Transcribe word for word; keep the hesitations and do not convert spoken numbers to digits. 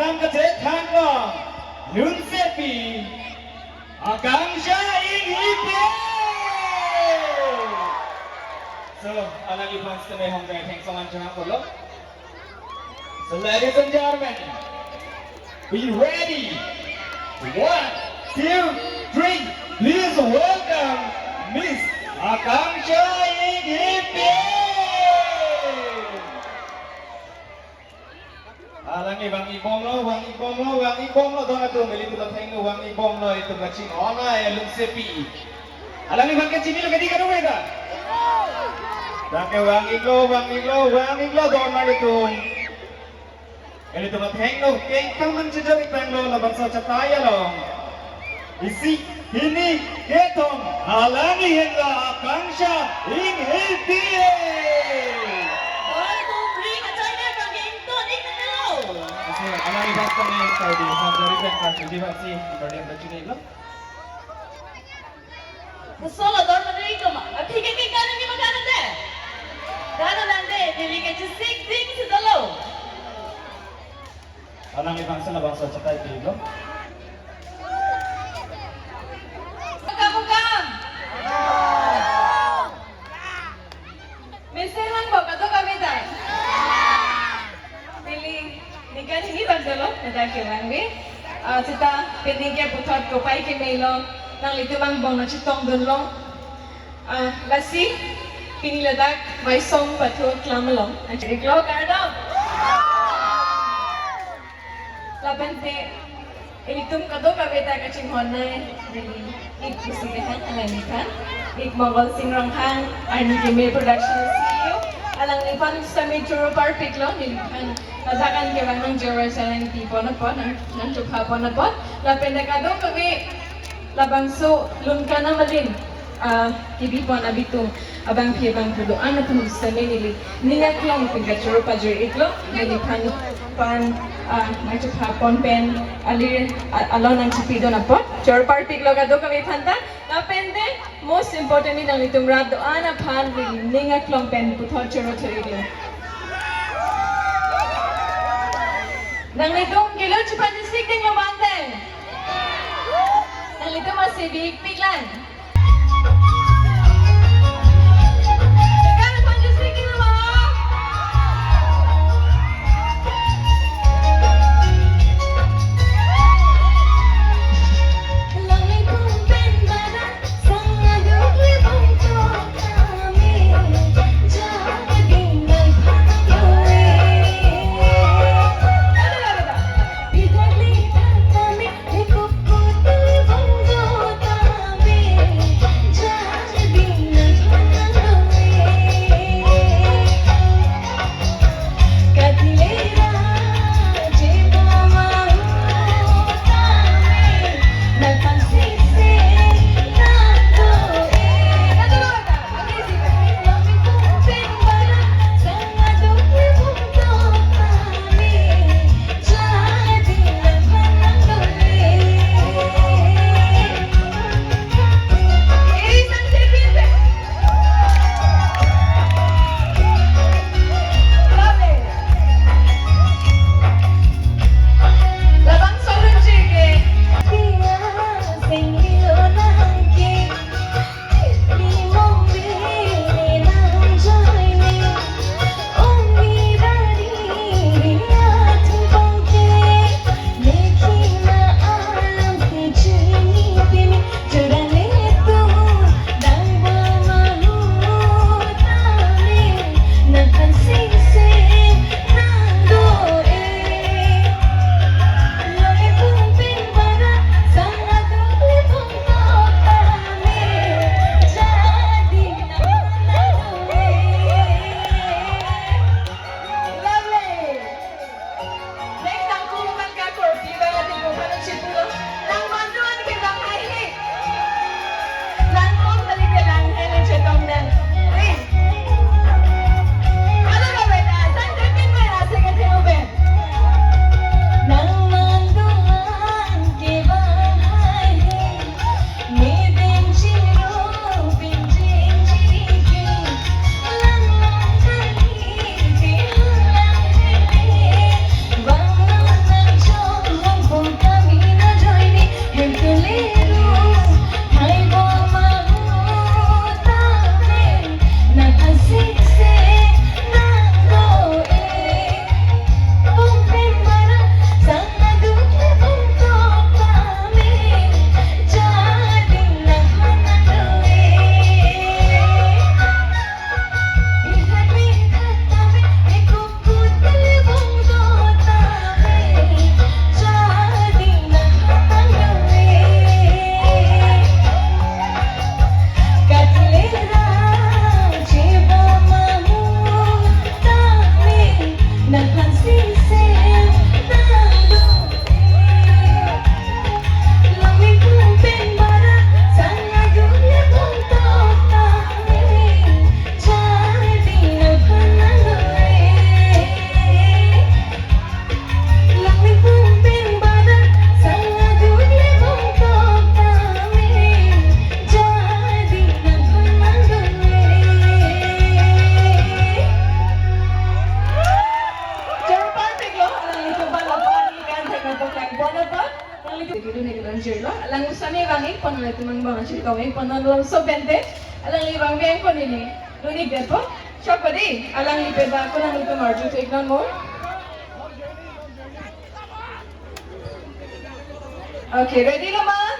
Kachethan long, lunsepi, Akanksha Inghipi. So, alangli aphan sitame hongjai athengsong an chehang pulo. So, ladies and gentlemen, be ready. One, two, three. Please welcome Miss Akanksha Inghipi. Alangli vang-ik bomlo, vang-ik bomlo, vang-ik bomlo, don atum, ilitum athengno vang-ik bomlo, ilitum kachinghon ai alunsepi. Alangli vang kachinilo kadi kado beda. Tangke vang-iklo, vang-iklo, vang-iklo, don atum. Ilitum athengno kengkam nangchejor-ik tanglo labangso achatai along. Isi, hini, kethom, alangli henlo Akanksha Inghipi. Ball to three, kachai ne bang ington ik nelo. Isi, alangli basta ne kau di, samjari pen kau di, bang si, bang si, bang si, bang si. Solo dor madu ikoma. Aphi ke ke kanan ni makanan de. Kanan nang de, neli ke chisik ding si dolo. Alangli bangsa na bangsa achatai pilo. Buka buka. Mesen lang bo kadokave ta. Neli ningkan hini bang dolo, ladak kevang ave. Ah, seta pini ke puthot kopai kemelo, nanglitum angbong nangchetongdunlo. Ah, lasi pini ladak Vaisong Pathu Klam along nangchiriklo, kardom. Lapen te ilitum kadokave ta kachinghon ai, neli ik pusi kehang alangliphan, ik Mongol Sing Ronghang, Arni Keme Production C E O, alangliphan sitame choro parpiklo neliphan ladak an kevang nangjor asalang pipon apot, nang, nangchopha pon apot, lapen ta kadokave labangso Lunkan Amalin, ah, kebipon abitung abangpi abangphu do-an atum sitame neli ning aklong pen kachoro pajir-iklo, neliphan pan, ah, nangchopha pon pen alir, ah, along nangchipidun apot, choro parpiklo kadokave aphanta, lapen te most importantly nanglitum rat do-an aphan neli ning aklong pen puthot choro thur-iklo. Nanglitum kilo chephan chisik dinglo mante. Nanglitum asi bik piklang. Dun-ik longjirlo, alang osomar vang-ik pon, alanglitum angbong ansi kavang-ik pon, non longso pen te alangli vangvek-ik pon neli dun-ik detpo. Chokpo dei, alangli peba ko nangtum arju-ik non mo. Okay, ready lo ma?